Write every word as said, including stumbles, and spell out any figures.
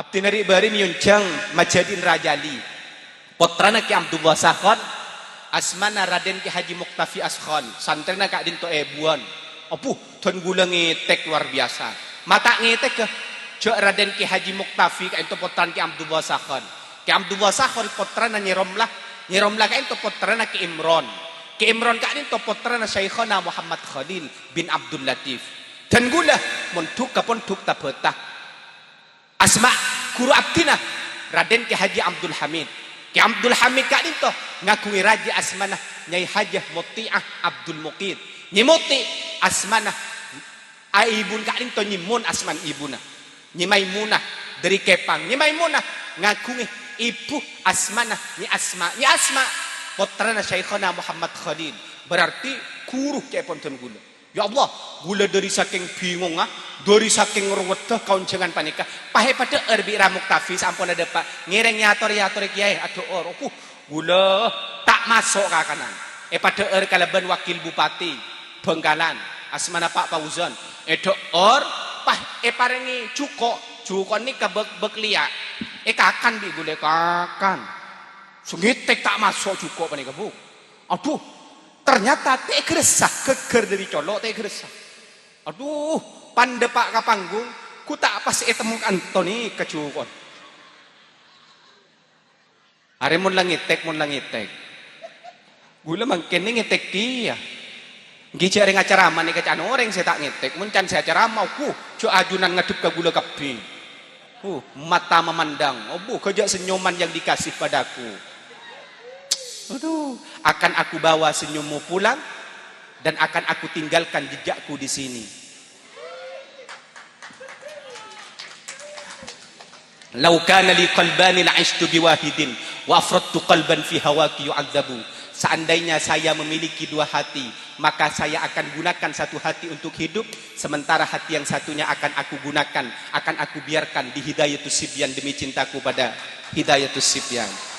Abdhina ri'-bâri' mèyonjhâng majhâdhin Rajali. Pottrana Kè Abdullah Sakhon, asmana Raden Kè Haji Muktafi Askhon. Santrèna ka'dhinto èbuwân. Abbhu, dhân ghulâ ngètèk lowar biyasa. Ma' ta' ngètèk, jhâ' Raden Kè Haji Muktafi ka'dhinto pottrana Kè Abdullah Sakhon. Kè Abdullah Sakhon pottrana Nyi Romlah. Nyi Romlah ka'dhinto pottrana Kè Imron. Kè Imron ka'dhinto pottrana Syaikhona Muhammad Khalil bin Abdul Latif. Dhân ghulâ mondhuk ka pondhuk Tabata. Asma ghuru abdhina, Raden Kè Haji Abdul Hamid. Kè Abdul Hamid ka'dhinto ngaghungè rajâ asmana Nyai Hajah Muti'ah Abdul Muqit. Nyai Muti' asmana, a, ibun ka'dhinto Nyai Mun asmana ibuna. Nyai Maimunah dhâri Kepang. Nyai Maimunah ngaghungè ibu asmana Nyai Asma. Nyai Asma pottrana Syaikhona Muhammad Khalil. Berarti ghuru ca'èpon dhân ghulâ. Ya Allah, ghulâ dhâri sakèng bingongnga, dhâri sakèng roweddhâ kaonjhângan panèka, pas èpadhâ'âr bi' Ra Muktafi saamponna dâpa', ngèrèng èyator-èyatorè kèyaè, adhâ'âr, "Oku, ghulâ ta' maso' kakanan." Èpadhâ'âr kalabân Wakil Bupati Bhângkalan, asmana Pa' Fauzan. Èdhâ'âr, pas èparèngè jhuko', jhuko' nèka bâk-, bâk liya'. Èkakan bi' ghulâ, èkakan. Sè ngètèk ta' maso' jhuko' panèka, Bu. Adhu, ternyata ta' èghâressa, ghâggâr dhâri colo' ta' èghâressa. Adhu, pan dâpa' ka panggung, ghu ta' pas ètemmo ka'dhinto ka jhuko'na. Arè mon la ngètèk, mon la ngètèk. Ghulâ mangkèn ngètèk kèya. Èngghi jhâ' rèng acarama nèka can orèng sè ta' ngètèk, mon can sè acarama, ghu, jhâ' ajunan ngaddhep ka ghulâ kabbhi. Uh, mata memandang. Obu, ghâjâ' senyuman yang dikasih padaku. Aduh, akan aku bawa senyummu pulang dan akan aku tinggalkan jejakku di sini. "Lau kana li qalbani la 'isytu biwahidin wa afradtu qalban fi hawaki yu'adzabu." Seandainya saya memiliki dua hati, maka saya akan gunakan satu hati untuk hidup, sementara hati yang satunya akan aku gunakan, akan aku biarkan di Hidayatus Sibyan demi cintaku pada Hidayatus Sibyan.